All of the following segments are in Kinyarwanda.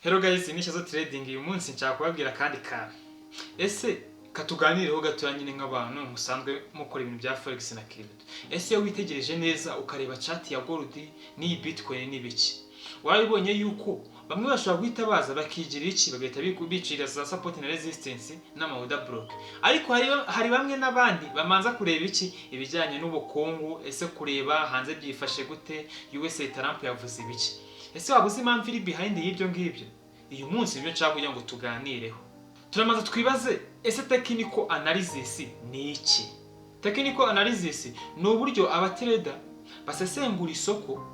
Hello guys, ni Shyazo Trading. Uyu munsi nshaka kubabwira akandi kantu. Ese katuganireho gatoya nyine nk'abantu musanzwe mukora ibintu bya forex na crypto. Ese iyo witegereje neza ukareba chart ya gold n'iyi Bitcoin n'ibiki, warabibonye yuko bamwe bashobora guhita baza bakigira iki, bagahita bicira za support na resistance n'ama order block, ariko hari bamwe n'abandi bamanza kureba iki, ibijyanye n'ubukungu, ese kureba hanze byifashe gute, USA Trump yavuze ibiki? Ese waba uzi impamvu iri behind y'ibyo ngibyo? Uyu munsi nibyo nshaka kugira ngo tuganireho. Turamaze twibaze: ese technical analysis ni iki? Technical analysis ni uburyo abatrader basesengura isoko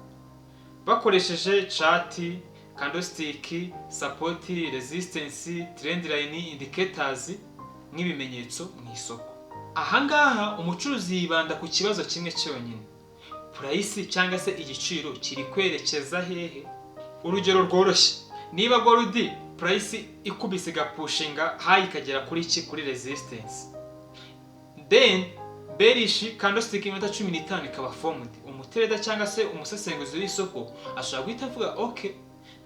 bakoresheje chart, candlestick, support, resistance, trend line, indicators nk'ibimenyetso mu isoko. Ahangaha umucuruzi yibanda ku kibazo kimwe cyonyine: price cyangwa se igiciro kiri kwerekeza hehe? Urugero rworoshye, niba gold price ikubise igapushinga high ikagera kuri iki, kuri resistance, then bearish candlestick iminota 15 ikaba formed, umutrader cyangwa se umusesenguzi w'isoko ashobora guhita avuga: "Ok,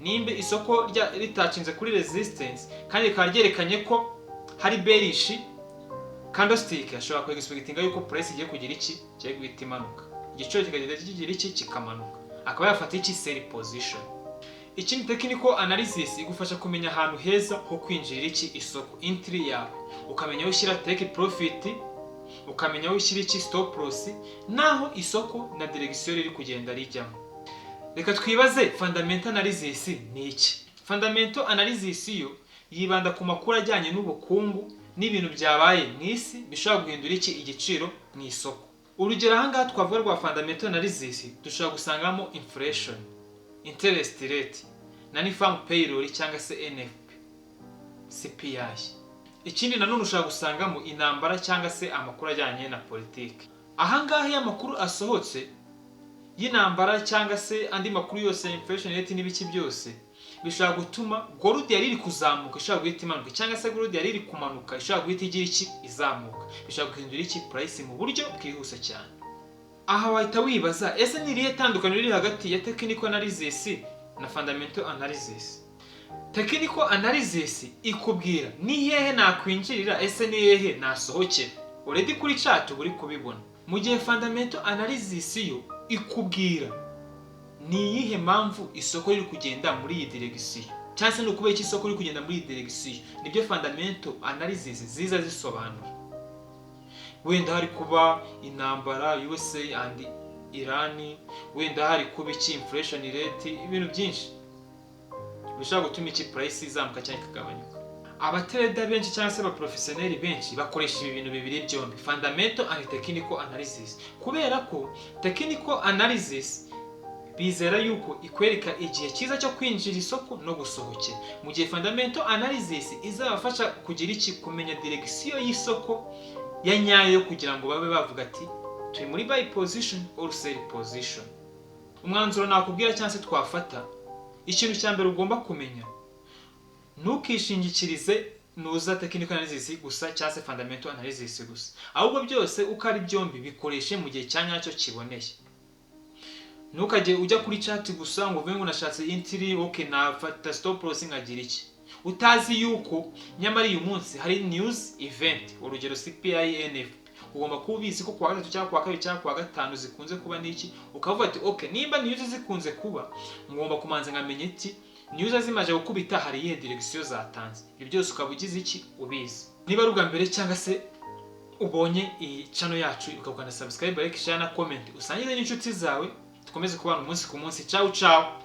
nimba isoko ritacinze kuri resistance kandi rikaba ryerekanye ko hari bearish candlestick", ashobora ku expectinga yuko price igiye kugira iki, igiye guhita imanuka, igiciro kikagenda kigira iki, kikamanuka, akaba yafata iki, sell position. Ikindi, technical analysis igufasha kumenya ahantu heza ho kwinjirira iki, isoko, entry yawe, ukamenya aho ushyira take profit, ukamenya aho ushyira iki, stop loss, naho isoko na direction riri kugenda rijyamo. Reka twibaze: fundamental analysis ni iki? Fundamental analysis yo yibanda ku makuru ajyanye n'ubukungu n'ibintu byabaye mu isi bishobora guhindura iki, igiciro mu isoko. Urugero ahangaha twavuga rwa fundamental analysis, dushobora gusangamo inflation, interest rate, na non-farm payroll cyangwa se NFP, CPI. Ikindi nanone ushobora gusangamo intambara cyangwa se amakuru ajyanye na politiki. Ahangaha iyo amakuru asohotse y'intambara cyangwa se andi makuru yose, inflation rate n'ibiki byose, bishobora gutuma gold yari iri kuzamuka ishobora guhita imanuka, cyangwa se gold yari iri kumanuka ishobora guhita igira iki, izamuka. Bishobora guhindura iki, price mu buryo bwihuse cyane. Aha wahita wibaza: ese ni irihe tandukaniro riri hagati ya technical analysis na fundamental analysis? Technical analysis ikubwira ni hehe nakwinjirira, ese ni hehe nasohokera, already kuri chart uba uri kubibona, mu gihe fundamental analysis yo ikubwira ni iyihe mpamvu isoko riri kugenda muri iyi direction, cyangwa se ni ukubera iki isoko riri kugenda muri iyi direction. Nibyo fundamental analysis ziza zisobanura. Wenda hari kuba intambara USA and Iran, wenda hari kuba iki, inflation rate, ibintu byinshi bishobora gutuma iki, price izamuka cyangwa ikagabanyuka. Abatrader benshi cyangwa se abaprofessional benshi bakoresha ibi bintu bibiri byombi, fundamental and technical analysis, kubera ko technical analysis bizera yuko ikwereka igihe cyiza cyo kwinjira isoko no gusohokera, mu gihe fundamental analysis izabafasha kugira iki, kumenya direction y'isoko ya nyayo, kugira ngo babe bavuga ati turi muri buy position or sell position. Umwanzuro nakubwira cyangwa se twafata, ikintu cya mbere ugomba kumenya, ntukishingikirize nuza technical analysis gusa cyangwa se fundamental analysis gusa, ahubwo byose uko ari byombi bikoreshe mu gihe cya nyacyo kiboneye. Ntukajye ujya kuri chart gusa ngo uvuge ngo nashatse entry, okay, nafata stop loss nkagira iki, utazi yuko nyamara uyu munsi hari news event, urugero CPI, NFP. Ugomba kuba ubizi ko kuwa gatatu cyangwa kuwa kabiri cyangwa kuwa gatanu zikunze kuba n'iki, ukavuga ati: "Okay, nimba news zikunze kuba, ngomba kumanza nkamenya iki, news zimaze gukubita hari iyihe direction zatanze." Ibyo byose ukaba ugize iki, ubizi. Niba ari ubwa mbere cyangwa se ubonye iyi channel yacu, ukakanda subscribe, like, share na comment, usangize n'inshuti zawe, dukomeze kubana umunsi ku munsi. Ciao ciao.